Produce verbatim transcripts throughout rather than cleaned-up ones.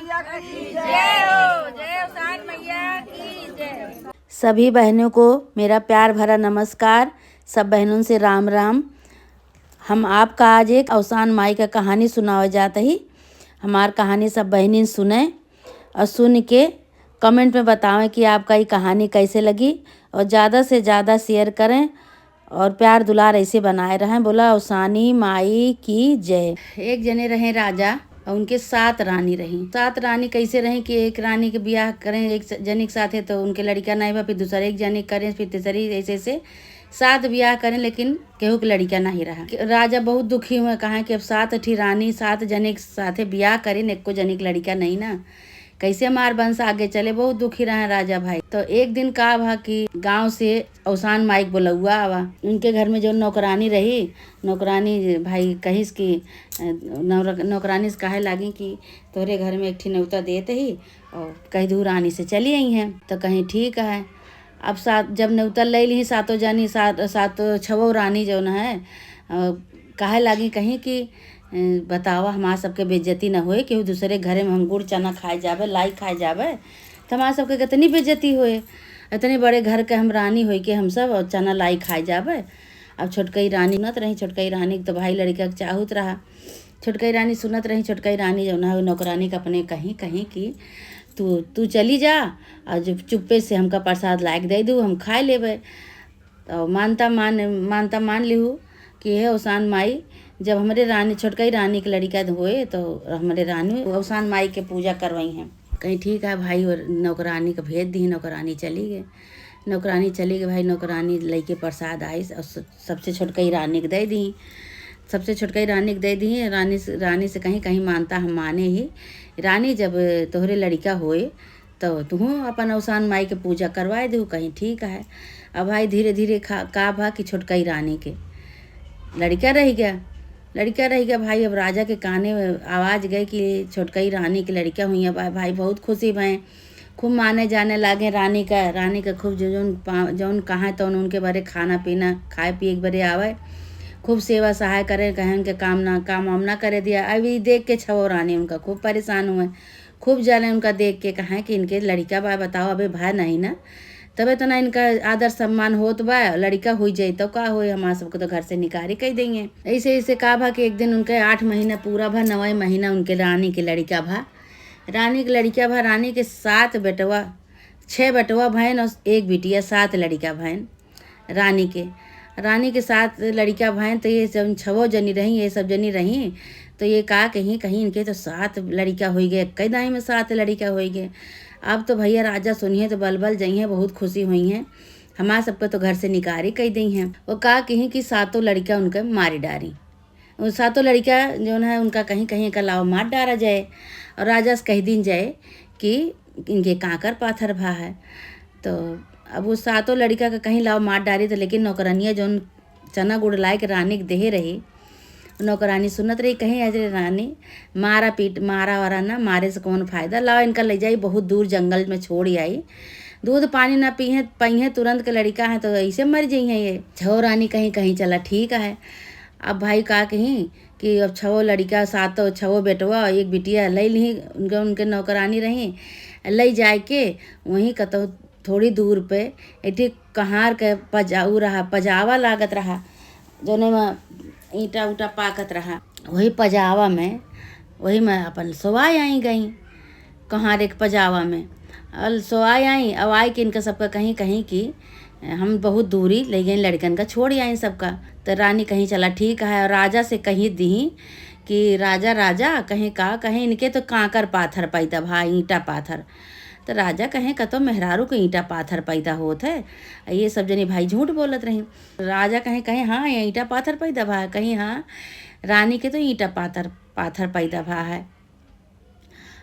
जय हो, जय अवसान मैया की जय। सभी बहनों को मेरा प्यार भरा नमस्कार। सब बहनों से राम राम। हम आपका आज एक अवसान माई का कहानी सुनावे जात ही। हमार कहानी सब बहनिन सुने और सुन के comment में बतावें कि आपका ये कहानी कैसे लगी और ज़्यादा से ज़्यादा share करें और प्यार दुलार ऐसे बनाए रहें। बोला अवसानी माई की जय। एक जने रहे राजा और उनके सात रानी रही। सात रानी कैसे रही कि एक रानी के बियाह करें एक स-, जने के साथे तो उनके लड़का नहीं बा, फिर दूसरा एक जने करें, फिर तीसरी, ऐसे ऐसे सात बियाह करें, लेकिन केहू के लड़का नहीं रहा। राजा बहुत दुखी हुए, कहा कि अब सात ठी रानी सात जने के साथे बियाह करें, एको जने के लड़का नहीं ना, कैसे हमार वंश आगे चले। बहुत दुखी रहे राजा भाई। तो एक दिन का भा कि गाँव से अवसान माई के बोलौआ आवा। उनके घर में जो नौकरानी रही, नौकरानी भाई कहिस कि, अ, नौर-, नौकरानी से कहे लागी कि तोहरे घर में एक ठी नेवता देत ही और कह दू रानी से चली आई हैं। तो कहीं ठीक है। अब सात, जब नेवता ले ली सातों जानी, सात, सात, छवो रानी जौन है, अ, कहे लागी कहीं कि, अ, बतावा, हमार सबके बेइज्जती न होए, केहू दूसरे घरे में हम गुड़ चना खाए जाबे, लाई खाए जाबे, तो हमार सबके कितनी बेइज्जती होए। इतने बड़े घर के हम रानी होई के हम सब और चना लाई खाए जाबे। अब छोटकई रानी सुनत रही, छोटकई रानी के तो भाई लड़का के चाहत रहा। छोटकई रानी सुनत रही, छोटकई रानी जौन है, नौकरानी के अपने कहीं, कहीं कि तू, तू चली जा और जब चुप्पे से हमका प्रसाद लायक दे दू, हम खाए लेबे। तो मानता मान, मानता मान लिहू कि हे अवसान माई, जब हमरे रानी, छोटकई रानी के लड़का होए, तो हमरे रानी अवसान माई के पूजा करवाई हैं। कहीं ठीक है भाई, और नौकरानी के भेज दी, नौकरानी चली गए। नौकरानी चली गए भाई, नौकरानी लेके प्रसाद आई और स-, सबसे छोटकई रानी के दे दी। सबसे छोटकई रानी के दे दी। रानी से, रानी से कहीं, कहीं मानता हम माने ही। रानी, जब तोहरे लड़का होए, तो तुहूँ अपन अवसान माई के पूजा करवाए देहू, कहीं ठीक है। अब भाई धीरे धीरे खा-, का भा कि छोटकई रानी के लड़का रह गया, लड़का रह गया भाई। अब राजा के काने में आवाज गए कि छोटकई रानी के लड़का हुई है। भाई, भाई बहुत खुशी भए, खूब माने जाने लागे रानी का। रानी का खूब जो-, जौन पा-, जौन कहाँ तौन उनके बरे खाना पीना, खाए पिए के बरे आवे, खूब सेवा सहाय करे, कहे उनके काम ना, काम वाम ना करे दिया। अब ई देख के छवो रानी उनका खूब परेशान हुए। खूब जाने उनका देख के कहें कि इनके लड़िका बा, बताओ, अबे भा नहीं ना, तबे तो ना इनका आदर सम्मान होत बा, लड़िका हुई जाई तो का होई, हमार सबके तो घर से निकारी कई देइहें। ऐसे, ऐसे का भा कि एक दिन उनके आठ महीना पूरा भा, नवे महीना उनके रानी के लड़िका भा। रानी के लड़िका भा, रानी के सात बेटवा, छह बेटवा भएन और एक बिटिया, सात लड़िका भएन। रानी के, रानी के सात लड़िका भएन, तो ये जब छवो जनी रही, ये सब जनी रही, तो ये का कहीं, कहीं इनके तो सात लड़िका होई गए एक्के दाई में, सात लड़िका होई गए। अब तो भइया राजा सुनिहें तो बलबल जइहें, बहुत खुशी होइहें, हमार सबके तो घर से निकारी कई देइहें। वो का कहीं कि सातों लड़िका उनके मारी डारी। वो सातों लड़िका जौन है उनका कहीं, कहीं का लावा मार डारा जाए और राजा से कह दीन जाए कि इनके कांकर पाथर भा है। तो अब वो सातों लड़िका का कहीं लावा मार डारी, तो लेकिन नौकरनिया जौन चना गुड़ लाए के रानी के देहे रही, नौकरानी सुनत रही, कहीं, "अरे रानी, मारा पीट, मारा वारा ना, मारे से कौन फायदा, लाओ इनका ले जाई बहुत दूर जंगल में छोड़ आई, दूध पानी ना पीहे, पइहे तुरंत के लड़िका है तो ऐसे मर जइहें ये।" छो रानी कहीं, "कहीं चला ठीक है।" अब भाई का कहीं कि अब छवो लड़िका, सातो, छवो बेटवा, एक बिटिया ले ली, उनके, उनके नौकरानी रही, ले जाए के वहीं कतौ थोड़ी दूर पे एक ठे कहार के पजाऊ रहा, पजावा लागत रहा, जौने में ईंटा उटा पाकत रहा, वही पजावा में, वही में अपन सोवाय आई गई, कहार एक पजावा में। और सोवाय आई, अब आई कि इनका सबका कहीं, कहीं कि हम बहुत दूरी ले गई लड़िकन का, छोड़ आई सबका। तो रानी कहीं, "चला ठीक है।" और राजा से कहीं दी कि, "राजा, राजा," कहीं, "का?" कहीं, "इनके तो कांकर पाथर पैदा भा, ईंटा पाथर।" तो राजा कहें, "कतो मेहरारू के ईंटा पाथर पैदा होत है, ये सब जनी भाई झूठ बोलत रही।" राजा कहें, कहें, "हाँ, ये ईंटा पाथर पैदा भा है।" कहीं, "हाँ, रानी के तो ईंटा पाथर, पाथर पैदा भा है।"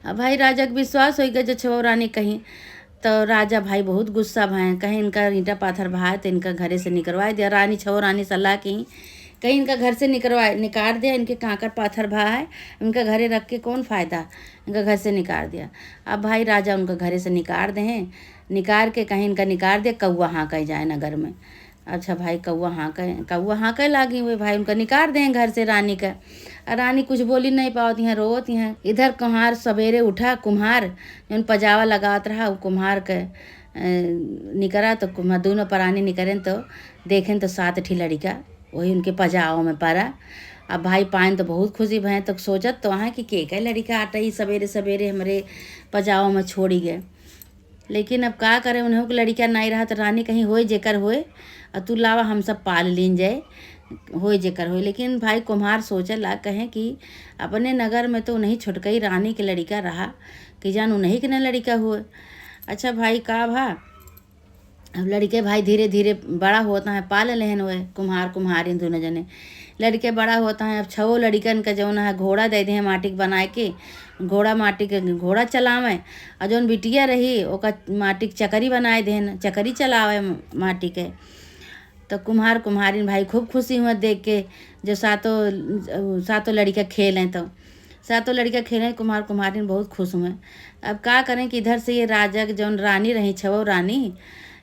अब भाई राजा के विश्वास होइ गया जो छवो रानी कहीं, तो राजा भाई बहुत गुस्सा भए, कहीं, "इनका ईंटा पाथर भा है तो इनका घरे से निकरवाए दिया।" रानी, छवो रानी सलाह की, कहीं, "इनका घर से निकरवा, निकार दिया, इनके कांकर पाथर भा है, इनका घरे रख के कौन फायदा, इनका घर से निकार दिया।" अब भाई राजा उनका घरे से निकार दे हैं, निकार के कहीं इनका निकार दिया, कौआ हाँके जाए नगर में। अच्छा भाई, कौआ हाँके, कौआ हाँके लागी हुए भाई, उनका निकार दें घर से रानी का। आ रानी कुछ बोली नहीं पावत हैं, रोवत हैं। इधर कुम्हार सबेरे उठा, कुम्हार जौन पजावा लगावत रहा, उ कुम्हार के, अ, निकरा तो कुम्हार, दोनों परानी निकरें तो देखें तो सात ठी लड़िका वही उनके पजावा में परा। अब भाई पाएन तो बहुत खुशी भए, तो सोचत तो हैं कि के के लड़िका आटा ही सबेरे सबेरे हमरे पजावा में छोड़ी गए। लेकिन अब का करे, उन्हें के लड़िका नहीं रहा, तो रानी कहीं होए जेकर होए, और तू लावा हम सब पाल लीन जाए, होए जेकर होए। लेकिन भाई कुम्हार सोचे ला, कहें कि अपने नगर में तो उन्हीं छोटकई रानी के लड़िका रहा, कि जान उन्हीं के न लड़िका हुए। अच्छा भाई का भा, अब लड़िके भाई धीरे धीरे बड़ा होता है, पाल लेहन हुए कुम्हार कुम्हारिन दोनों जने। लड़िके बड़ा होता है, अब छवो लड़िकन का जौन है घोड़ा दे दें माटी के बनाए के, घोड़ा माटी के घोड़ा चलावे, और जौन बिटिया रही ओका माटी के चकरी बनाए देन, चकरी चलावे माटी के। तो कुम्हार कुम्हारिन भाई खूब खुशी हुए देख के, जो सातों, सातों लड़िका खेलें तो सातों लड़िका खेलें, कुम्हार कुम्हारिन बहुत खुश हुए। अब का करें कि इधर से ये राजा के जौन रानी रही, छवो रानी,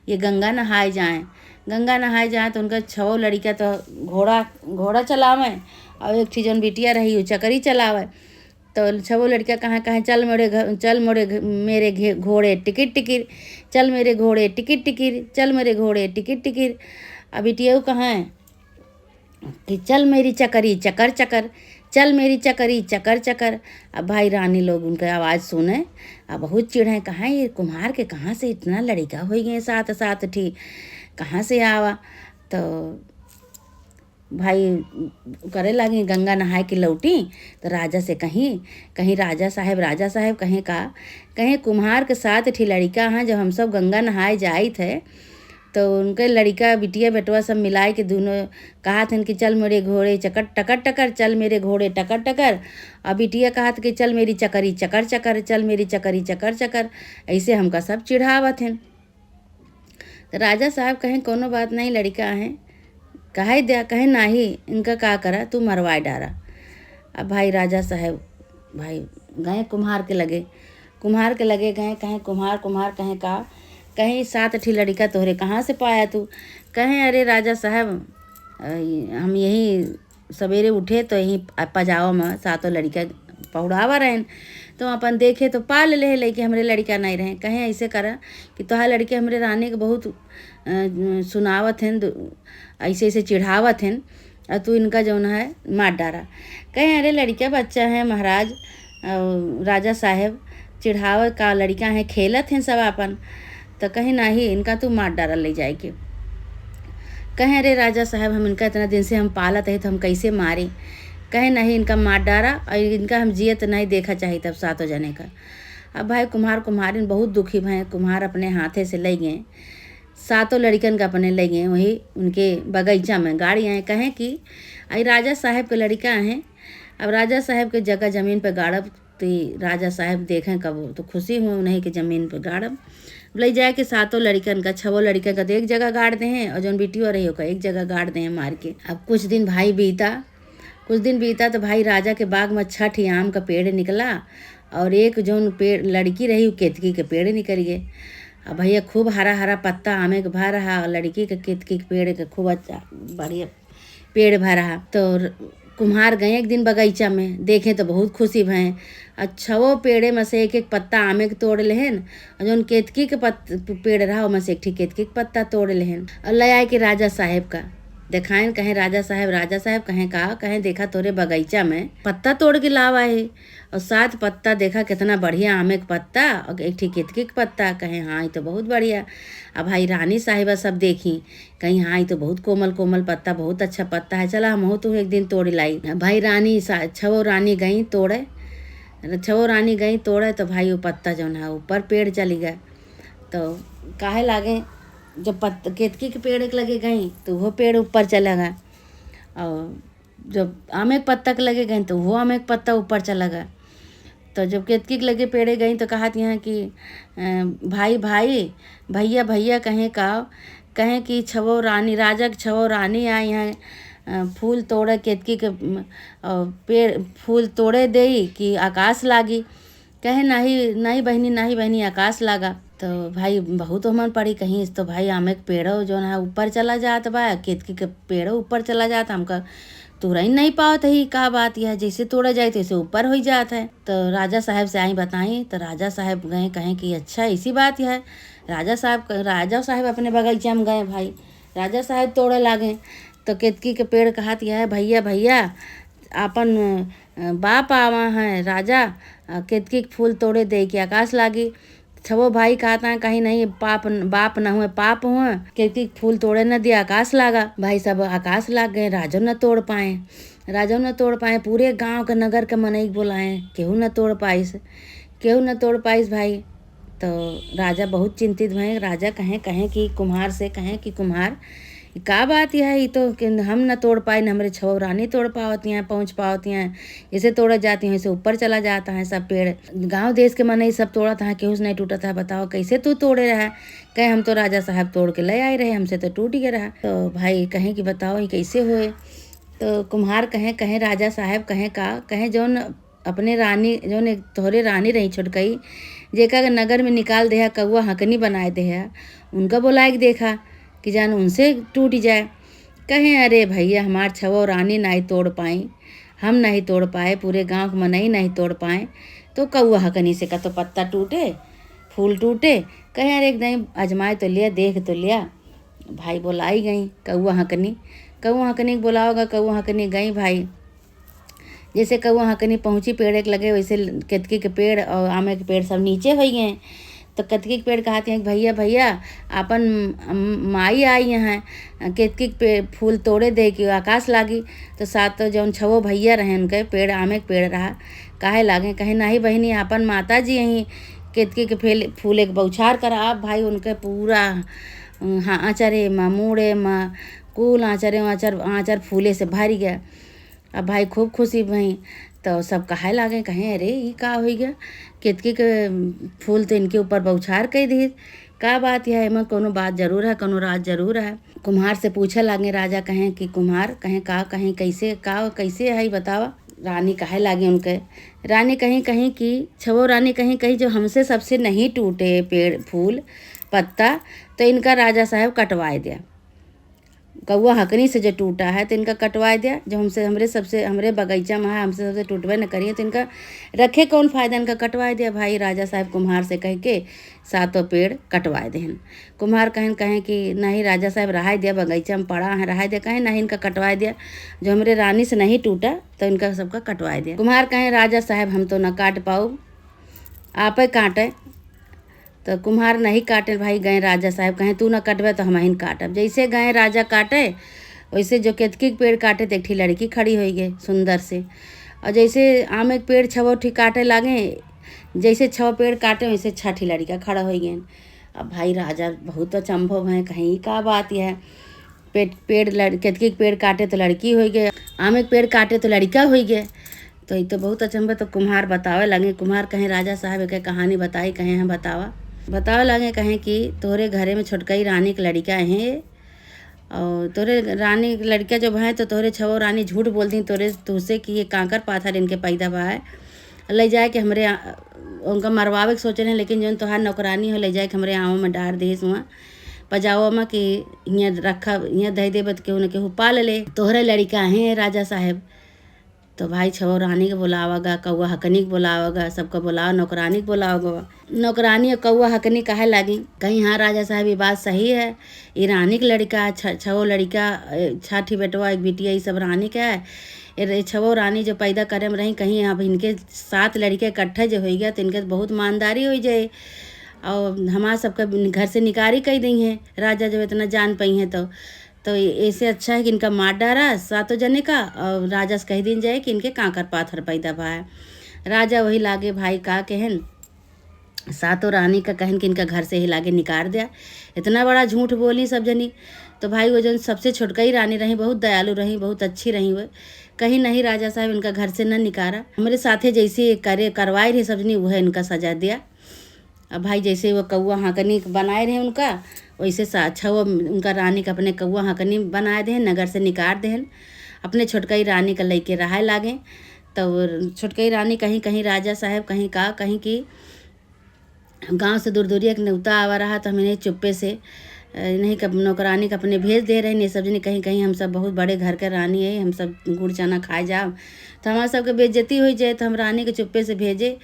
ये गंगा नहाए जाएं। गंगा नहाए जाएं तो उनका छवो लड़िका तो घोड़ा, घोड़ा चलावें, और एक ठी जौन बिटिया रही, वो चकरी चलावे। तो छवो लड़िका कहाँ कहाँ, "चल मोरे घ-, चल मोरे घ-, मेरे घे-, घोड़े टिकिर टिकिर, चल मेरे घोड़े टिकिर टिकिर, चल मेरे घोड़े टिकिर टिकिर।" अब बिटिया कहाँ है कि "चल मेरी चकरी चकर चकर, चल मेरी चकरी चकर चकर।" अब भाई रानी लोग उनके आवाज़ सुने, अब बहुत चिढ़े, कहाँ ये कुम्हार के कहाँ से इतना लड़िका हो गए, सात सात ठी कहाँ से आवा। तो भाई करे लागी गंगा नहाए के लौटी, तो राजा से कहीं, कहीं, "राजा साहेब, राजा साहेब," कहें का, कहें, "कुम्हार के सात ठी लड़िका हैं, जब हम सब गंगा नहाए जाइत है, तो उनके लड़िका, बिटिया, बेटवा सब मिलाए के दोनों कहत हन कि चल मेरे घोड़े चकर टकर टकर, चल मेरे घोड़े टकर टकर।" और बिटिया कहत कि चल मेरी चकरी चकर चकर, चल मेरी चकरी चकर चकर, ऐसे हमका सब चिढ़ावत हन। तो राजा साहब कहें, "कोनो बात नहीं, लड़िका हैं, कहे द्या, कहे नाही, इनका का करा, तू मरवाए डारा।" अब भाई राजा साहब, भाई गए कुम्हार के लगे, कुम्हार के लगे गए, कहें, "कुम्हार, कुम्हार," कहें, "का?" कहें, "सात ठी लड़िका तोहरे कहाँ से पाया तू?" कहें, "अरे राजा साहब, अ, हम यही सबेरे उठे तो यहीं प-, पजावा में सातों लड़िका पहुड़ावा रहेन, तो अपन देखे तो पाल लेहे, लेकिन हमरे लड़िका नहीं रहे।" कहें, "ऐसे करा कि तोहार लड़िका हमरे रानी के बहुत, अ, सुनावत हन, दु-, ऐसे ऐसे चिढ़ावत हन, और तू इनका जौन है मार डारा।" कहें, "अरे लड़िका बच्चा है महाराज, और राजा साहेब चिढ़ावे का लड़िका हैं, खेलत हैं सब आपन।" तो कहें, "नाही, इनका तू मार डारा ले जाए के।" कहें, "अरे राजा साहब, हम इनका इतना दिन से हम पालत है, तो हम कैसे मारी?" कहें, "नहीं, इनका मार डारा और इनका हम जियत नहीं देखा चाहित अब सातों जने का।" अब भाई कुम्हार कुम्हारिन बहुत दुखी भए, कुम्हार अपने हाथे से ले गए, सातों लड़िकन का अपने ले गए वही उनके बगीचा में गाड़ी आए, कहें कि आई राजा साहब के लड़िका हैं। अब राजा साहब के जगह जमीन पर गाड़ब, तो ई राजा साहब देखें कब, तो खुशी हुए उन्हीं के जमीन पर गाड़ब। ले जाए के सातों लड़िकन का, छवो लड़िकन का तो एक जगह गाड़ देहें और जौन बिटियो रही ओका एक जगह गाड़ देहें मार के। अब कुछ दिन भाई बीता, कुछ दिन बीता तो भाई राजा के बाग में छह ठी आम का पेड़ निकला और एक जौन पेड़ लड़की रही, उ केतकी के पेड़ निकल गए। अब भैया खूब हरा हरा पत्ता आमे के भा रहा और लड़की के केतकी के पेड़ के खूब अच्छा बढ़िया पेड़ भा रहा। तो र-, कुम्हार गए एक दिन बगीचा में, देखे तो बहुत खुशी भए। और छवो पेड़े में से एक एक पत्ता आमे के तोड़ लेहेन और जौन केतकी के पत-, पेड़ रहा, ओमे से एक ठी केतकी के पत्ता तोड़ लेहेन और ले आए के राजा साहेब का देखाएन। कहें, "राजा साहेब, राजा साहेब," कहें, "का?" कहें, "देखा तोरे बगीचा में पत्ता तोड़ के लावा है और सात पत्ता, देखा कितना बढ़िया आमे के पत्ता और एक ठी केतकी के पत्ता।" कहें, "हाँ, ये तो बहुत बढ़िया।" अब भाई रानी साहिबा सब देखी, कहीं, "हाँ, ये तो बहुत कोमल कोमल पत्ता, बहुत अच्छा पत्ता है, चला हमहू तो एक दिन तोड़ लाई।" भाई रानी सा-, छवो रानी गई तोड़े, छवो रानी गई तोड़े तो भाई वो पत्ता जौन है ऊपर पेड़ चली गए। तो काहे लागे, जब पत-, केतकी के पेड़ के लगे गई तो वो पेड़ ऊपर चला गया, और जब आमे के पत्ता के लगे गई तो वो आमे के पत्ता ऊपर चला गया। तो जब केतकी के लगे पेड़े गई तो कहत यहाँ कि, "अ, भाई, भाई, भैया, भैया," कहें, "का?" कहें कि छवो रानी, राजा के छवो रानी आई हैं, अ, फूल तोड़े केतकी के, म, अ, पेड़, फूल तोड़े देई कि आकाश लागी। कहे, "नहीं, नहीं बहिनी, नहीं बहिनी, आकाश लागा।" तो भाई बहुत हमन पड़ी कहीं, तो भाई आमे के पेड़ो जौन है ऊपर चला जात बा, केतकी के पेड़ो ऊपर चला जात, हमका तुरई नहीं पावत ही, का बात यह, जैसे तोड़ा जाए तैसे ऊपर हो जात है। तो राजा साहब से आई बताई, तो राजा साहब गए कहें कि अच्छा ऐसी बात है। राजा साहब, राजा साहब अपने बगीचा में गए भाई, राजा साहब तोड़े लागे। तो केतकी के पेड़ कहत यह, भैया, भैया, आपन, अ, बाप आवा है राजा, अ, केतकी के फूल तोड़े दे के आकाश लागी। छवो भाई कहत हैं, कहीं नहीं, पाप न-, बाप न हुए, पाप हुए, केतकी के फूल तोड़े न दिया, आकाश लागा। भाई सब आकाश लाग गए, राजो न तोड़ पाए, राजो न तोड़ पाए। पूरे गांव के, नगर के मनई के बोलाए, केहू न तोड़ पाइस, केहू न तोड़ पाइस भाई। तो राजा बहुत चिंतित भए। राजा कहें, कहें कि कुम्हार से, कहें कि कुम्हार, ई का बात यह है? ई तो कि हम न तोड़ पाए, न हमरे छवो रानी तोड़ पावत हैं, पहुँच पावत हैं। जैसे तोड़ा जाती हैं, ऐसे ऊपर चला जाता है सब पेड़। गांव देश के मनई सब तोड़त हैं, केहू से नहीं टूटत है। बताओ, कैसे तू तोड़े रहा? कहे, हम तो राजा साहब तोड़ के ले आए रहे, हमसे तो टूट गया रहा। तो भाई कहें कि बताओ, ये कैसे हुए? तो कुम्हार कहें, कहें राजा साहब, कहें का, कहें जौन अपने रानी, जौन एक तोहरे रानी रही छोटकई, जेका के नगर में निकाल देहा, कौआ हकनी बनाए देहा, उनका बोलाए के देखा कि जान उनसे टूट जाए। कहें, अरे भैया, हमार छवो रानी नाई तोड़ पाई, हम नहीं तोड़ पाए, पूरे गांव के मनई नहीं तोड़ पाए, तो कौआ हकनी से का तो पत्ता टूटे, फूल टूटे। कहें, अरे एक दाई आजमाए तो लिया, देख तो लिया। भाई बोलाई गई कौआ हकनी, कौआ हकनी के बोलाओगा, कौआ हकनी गई भाई। जैसे कौआ हकनी पहुँची पेड़ के लगे, वैसे केतकी के पेड़ और आमे के पेड़ सब नीचे हो गए। तो केतकी के पेड़ कहत हैं कि भैया, भैया, आपन म-, माई आई हैं, केतकी के पे-, फूल तोड़े दे के आकाश लागी। तो सात जौन छवो भैया रहे उनके, पेड़, आमे के पेड़ रहा, काहे लागे? कहे, नहीं बहिनी, आपन माता जी यहीं केतकी के फेल-, फूल एक बौछार करा। अब भाई उनके पूरा, हाँ, आँचरे मा, मूड़े मा, कुल आँचरे, आँचर, आँचर फूले से भर गया। अब भाई खूब खुशी भई, तो सब कहे लागे, कहें, अरे, ई का होई गया? केतकी के फूल तो इनके ऊपर बौछार कई दिहिस। का बात है, एमा कोनो बात जरूर है, कोनो राज जरूर है। कुम्हार से पूछे लागे राजा, कहें कि कुम्हार, कहें का, कहें कैसे, का, कैसे है, ई बतावा। रानी कहे लागे उनके, रानी कहीं, कहीं कि छवो रानी कहीं, कहीं जो हमसे सबसे नहीं टूटे पेड़, फूल, पत्ता, तो इनका राजा साहब कटवाए दिया। कौआ हकनी से जो टूटा है, तो इनका कटवाए दिया। जो हमसे, हमरे सबसे, हमरे बगीचा में है, हमसे सबसे टूटबे न करिए, तो इनका रखे कौन फायदा, इनका कटवाए दिया। भाई राजा साहब कुम्हार से कह के सातों पेड़ कटवाए देहन। कुम्हार कहन, कहें कि नहीं राजा साहब, रहाए दिया, बगीचा में पड़ा है, रहाए दिया। कहें नहीं, इनका कटवाए दिया, जो हमरे रानी से नहीं टूटा, तो इनका सबका कटवाए दिया। कुम्हार कहें, राजा साहब, हम तो ना काट पाऊ, आपे काटे। तो कुम्हार नहीं काटे भाई, गए राजा साहब, कहें, तू ना कटबे तो हमहिन काटब। जैसे गए राजा काटे, वैसे जो केतकी के पेड़ काटे, तो एक ठी लड़की खड़ी होई गए सुंदर से। और जैसे आम एक पेड़ छवो ठी काटे लागे, जैसे छव पेड़ काटे, वैसे छह ठी लड़का खड़ा होई गए। अब भाई राजा बहुत अचंभो भए, कहीं, "ई का बात है?" पेड़, पेड़ लड़-, केतकी के पेड़ काटे तो लड़की होई गए, आम एक पेड़ काटे तो लड़का होई गए। तो ई तो बहुत अचंभा। तो कुम्हार बतावे लगे, कुम्हार कहें, "राजा साहब, एक कहानी बताई।" कहें, "हाँ, बतावा।" बतावे लगे, कहें कि तोहरे घरे में छोटकई रानी के लड़का है, और तोहरे रानी के लड़का जब हैं तो तोहरे छवो रानी झूठ बोल दी तोहरे, तुहसे कि ये कांकर पाथर इनके पैदा भा है, ले जाए के हमरे आ-, उनका मरवावे के सोचे रहे, लेकिन जौन तोहार नौकरानी हो, ले जाए के हमरे आँव में डार दिहिस हुआ पजावा में कि हियाँ रखा, हियाँ धई देबे तो केहू न केहू पाल ले। तोहरे लड़िका हैं राजा साहेब। तो भाई छवो रानी के बोलावा गा, कौआ हकनी के बोलावा गा, सबका बोलावा, नौकरानी के बोलावा गा। नौकरानी और कौआ हकनी कहे लागी, कहीं हाँ राजा साहेब, ये बात सही है, ये रानी के लड़िका है, छ-, छवो लड़िका, ए, छह ठी बेटवा, एक बिटिया, ये सब रानी के है। ये रे-, छवो रानी जो पैदा करे में रही, कहीं अब इनके सात लड़िका इकट्ठा जो होई गया, तो इनके बहुत मानदारी होई जाए और हमार सबका घर से निकारी कई देइहैं, राजा जब इतना जान पइहैं तो। तो ए-, ऐसे अच्छा है कि इनका मार डारा सातों जने का, और राजा से कह दीन जाए कि इनके कांकर पाथर पैदा भा है। राजा वही लागे भाई का कहन, सातों रानी का कहन कि इनका घर से ही लागे निकार दिया। इतना बड़ा झूठ बोली सब जनी। तो भाई वो जौन सबसे छोटकई रानी रही, बहुत दयालु रही, बहुत अच्छी रही वो। कहीं नहीं राजा साहेब इनका घर से न निकारा, हमरे साथे जैसे करे करवाए रहे सब जनी, वह इनका सजा दिया। अब भाई जैसे वो कौआ हकनी बनाए रहे उनका, वैसे सा-, छवो उनका रानी का अपने कौआ हकनी बनाए देहन, नगर से निकार देहन, अपने छोटकई रानी का लइके रहाए लागे। तो वो छोटकई रानी कहीं, कहीं राजा साहेब, कहीं का, कहीं की गाँव से दुरदुरिया के नेवता आवा रहा, तो हम इन्हें चुप्पे से, अ, इन्हें के नौकरानी के अपने भेज दे रहे। ये सब जने कहीं कहीं हम सब बहुत बड़े घर के रानी है, हम सब गुड़ चना खाए जाब, तो हमार सबके बेइज्जती होइ जाए, तो हम रानी के चुप्पे से भेजे।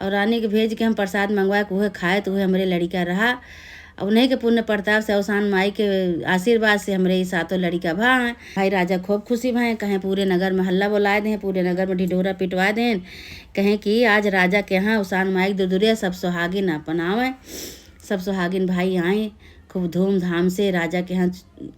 और रानी के भेज के हम प्रसाद मंगवा के उहे खाए, तो उहे हमरे लड़िका रहा। और उन्हीं के पुण्य प्रताप से, अवसान माई के आशीर्वाद से हमरे ई सातों लड़िका भा हैं। भाई राजा खूब खुशी भए, कहें पूरे नगर में हल्ला बोलाए दें, पूरे नगर में ढिढोरा पिटवा दें, कहें कि आज राजा के यहाँ अवसान माई के दुरदुरिया सब सुहागिन अपन आवें, सब सुहागिन भाई आए, खूब धूमधाम से राजा के यहाँ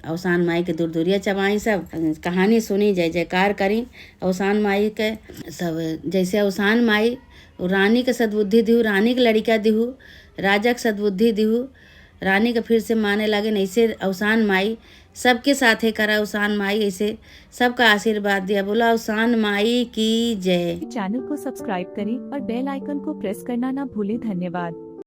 अवसान माई के दुरदुरिया चबाई सब, कहानी सुनी, जय जयकार करी अवसान माई के। सब जैसे अवसान माई रानी के सद्बुद्धि दिहु, रानी के लड़िका दिहु, राजा के सद्बुद्धि दिहु, रानी के फिर से माने लागे, ऐसे अवसान माई सबके साथे करा, अवसान माई ऐसे सबका आशीर्वाद दिया। बोला अवसान माई की जय। चैनल को सब्सक्राइब करें और बेल आइकन को प्रेस करना ना भूलें। धन्यवाद।